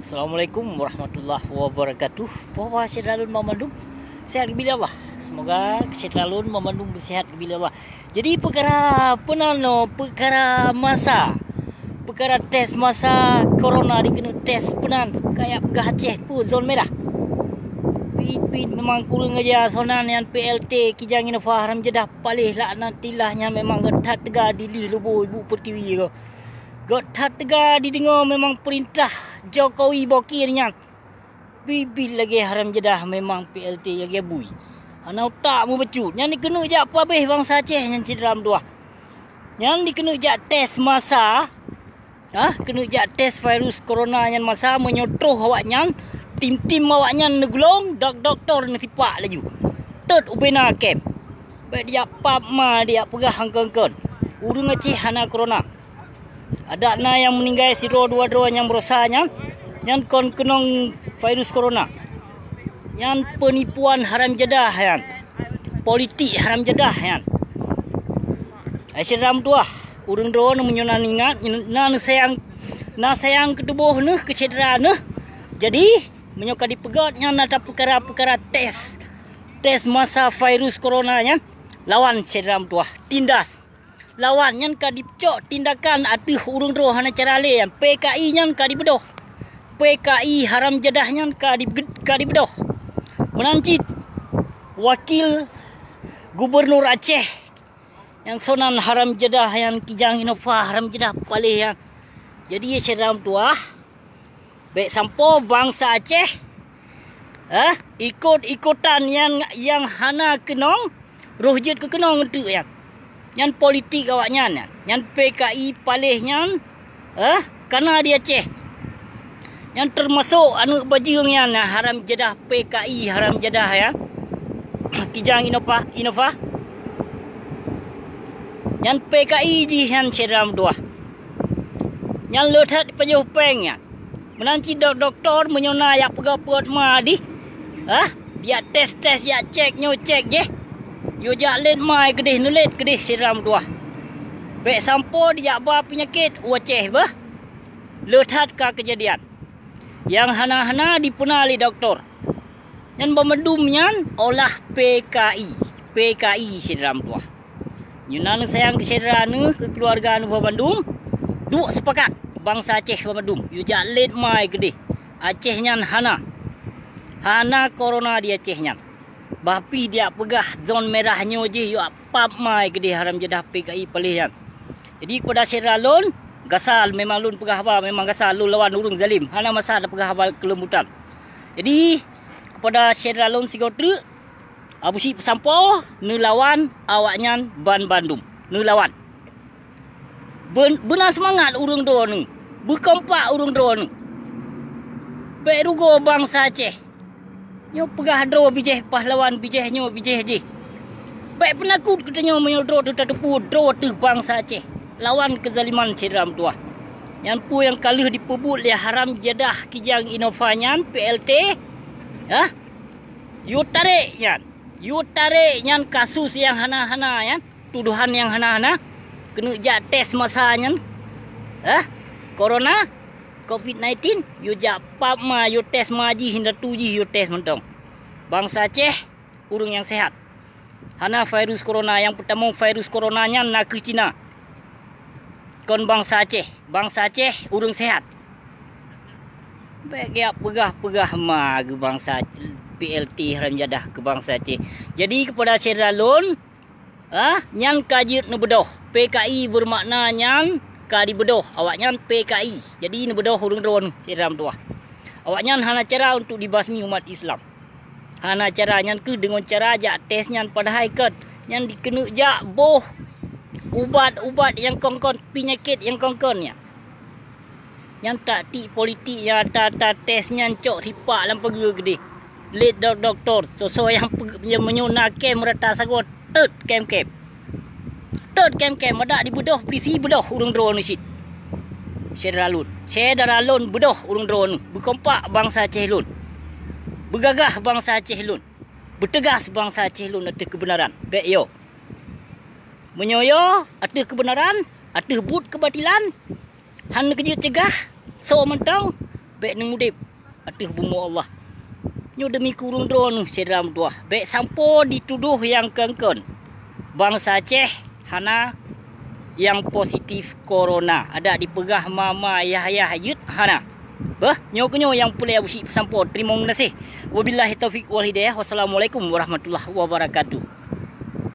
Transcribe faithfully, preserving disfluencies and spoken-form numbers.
Assalamualaikum warahmatullahi wabarakatuh. Puah-puah syedara lôn banmandum, sehat geubri lé Allah. Semoga syedara lôn banmandum seuhat geubri lé Allah. Jadi peukara peunan nyoe, peukara masa, peukara tes masa corona dikeuneuk tes peunan, kajak peugah Aceh peue zon merah. Pit-pit memang kureueng aja sonan nyan P L T Kijang Innova haram jadah paléh laknatillah nyan memang that teuga dilih lubô ibu pertiwi ko. Göt that teuga dideungoe memang peurintah Jokowi bokir nyan. Bit-bit lagèe haram jadah memang P L T lagèe bui. Hana utak meubacut. Nyan dikeuneuk jak peuabéh bansa Aceh nyan cit ram tuah. Nyan dikeuneuk jak tes masa. Ha, keuneuk jak tes virus corona nyan masa meunyoe troh awaknyan, tim-tim awaknyan neugulong, dok-doktor neusipak laju. Tot ubena kem. Bèk dijak pap ma dijak peugah angkon-angkon. Ureueng Aceh hana corona. Adak na nyang meuninggai sidroe dua droe nyang barosa nyan, nyan kon keunong virus corona. Nyan peunipuan haram jadah nyan. Politik haram jadah nyan. Hai syedara meutuah, ureueng droeneuh meunyoe na ingat, na neusayang, na sayang keu tuboh neuh, keu syedara neuh. Jadi, meunyoe ka dipeugöt nyan atra peukara-peukara tes, tes masa virus corona nyan, lawan syedara meutuah, tindas. Lawan nyan ka dicok tindakan ateueh ureueng droe hana cara lé nyan. P K I nyan ka dibeudôh. P K I haram jadah nyan ka di, ka dibeudôh. Meunan cit wakil gubernur Aceh nyang sonan haram jadah nyan Kijang Innova haram jadah paléh nyan. Jadi syedara meutuah, bèk sampoe bansa Aceh, eh, ikot-ikotan nyang, nyang hana keunong, roh jeuet keu keunong eunteuk nyan. Nyan politik awaknyan nyan. Nyan P K I paléh nyan, eh, kana di Aceh. Nyan teumasok aneuk bajeueng nyan, haram jadah P K I, haram jadah nyan. Kijang Innova, Innova. Nyan P K I jih nyan syedara meutuah. Nyan le that pajoh péng nyan. Meunan cit dok-, doktor meunyoe na jak peugah peuet ma dih, hah? Jak tes-tes, jak cek nyoe cek jéh. Yue jak lét ma keudeh, neulét keudeh syedara meutuah. Bèk sampoe dijak ba peunyakét u Aceh beuh. Le that ka keujadian. Nyang hana-hana dipeuna lé doktor. Nyan banmandum nyan olah P K I, P K I syedara meutuah. Nyoe na neusayang keu syedara neuh, keu keuluwarga neuh banmandum, duek seupakat bansa Aceh banmandum. Yue jak lét ma keudeh. Aceh nyan hana. Hana corona di Aceh nyan. Bah pih dijak peugah zon merah nyoe jih yue pap ma keudeh haram jadah P K I paléh nyan. Jadi keupada syedara lôn, gasa memang lôn peugah haba, memang gasa lôn lawan ureueng zalim. Hana masa tapeugah haba keuleumbutan. Jadi keupada syedara lôn sigoe treuk, Abusyik peusampoe neulawan awaknyan banmandum. Neulawan. Beun-, beuna seumangat ureueng droeneuh. Beukompak ureueng droeneuh. Bèk rugoe bansa Aceh. Nyoe peugah droe bijéh pahlawan, bijéh nyoe bijéh jih. Bèk peunakot geutanyoe meunyoe droe teuh tateupeue droe teuh bansa Aceh. Lawan keuzaliman syedara meutuah. Nyan peue nyang ka lheueh dipeubuet lé haram jadah Kijang Innova nyan P L T. Hah? Yue tarek nyan. Yue tarek nyan kasus nyang hana-hana nyan, tudohan nyang hana-hana. Keuneuk jak tes masa nyan. Hah? Corona, covid nineteen, yue jak pap ma, yue tes ma jih, indatu jih yue tes mantong. Bansa Aceh, ureueng nyang sehat. Hana virus corona, nyang peutamong virus corona nyan nakeuh Cina. Kon bansa Aceh, bansa Aceh ureueng sehat. Bèk geujak peugah-peugah ma keu bansa P L T haram jadah keu bansa Aceh. Jadi keupada syedara lôn, ah, nyan ka jeuet neubeudôh. P K I beumakna nyan ka dibeudôh. Awaknyan P K I. Jadi neubeudôh ureueng droeneuh syedara meutuah. Awaknyan hana cara untuk dibasmi umat Islam. Hana cara nyan keuh deungon cara jak tes nyan padahai kon nyan dikeuneuk jak boh ubat-ubat nyang kon-kon, peunyakét nyang kon-kon nyan. Nyan taktik politik nyang ata-ata tes nyan cok sipak lam pageue keudeh. Lét dok-, doktor, soe-soe nyang peuge-, nyang meunyoe na kem rata sagoe, teut kem-kem. Teut kem-kem, madak dibeudôh, peulisi beudôh ureueng droeneuh cit. Syedara lôn, syedara lôn beudôh ureueng droeneuh, beukompak bansa Aceh lôn. Beugagah bansa Aceh lôn. Beuteugas bansa Aceh lôn ateueh keubeunaran. Bèk yo. Meunyoe yo ateueh keubeunaran, ateueh buet keubatilan, han neukeujeuet cegah, soe mantong, Bék neumudeb ateueh bumoe Allah. Nyoe demi kureueng droeneuh syedara meutuwah. Bék sampoe jitudôh nyang kon-kon. Bansa Aceh hana nyang positif corona. Adak jipeugah ma-ma, yah-yah jeuet hana. Beuh, nyoe keunyoe nyang peureulée Abusyik peusampoe. Teurimong gaséh. Wabillahi taufiq wal hidayah. Wassalamualaikum warahmatullahi wabarakatuh.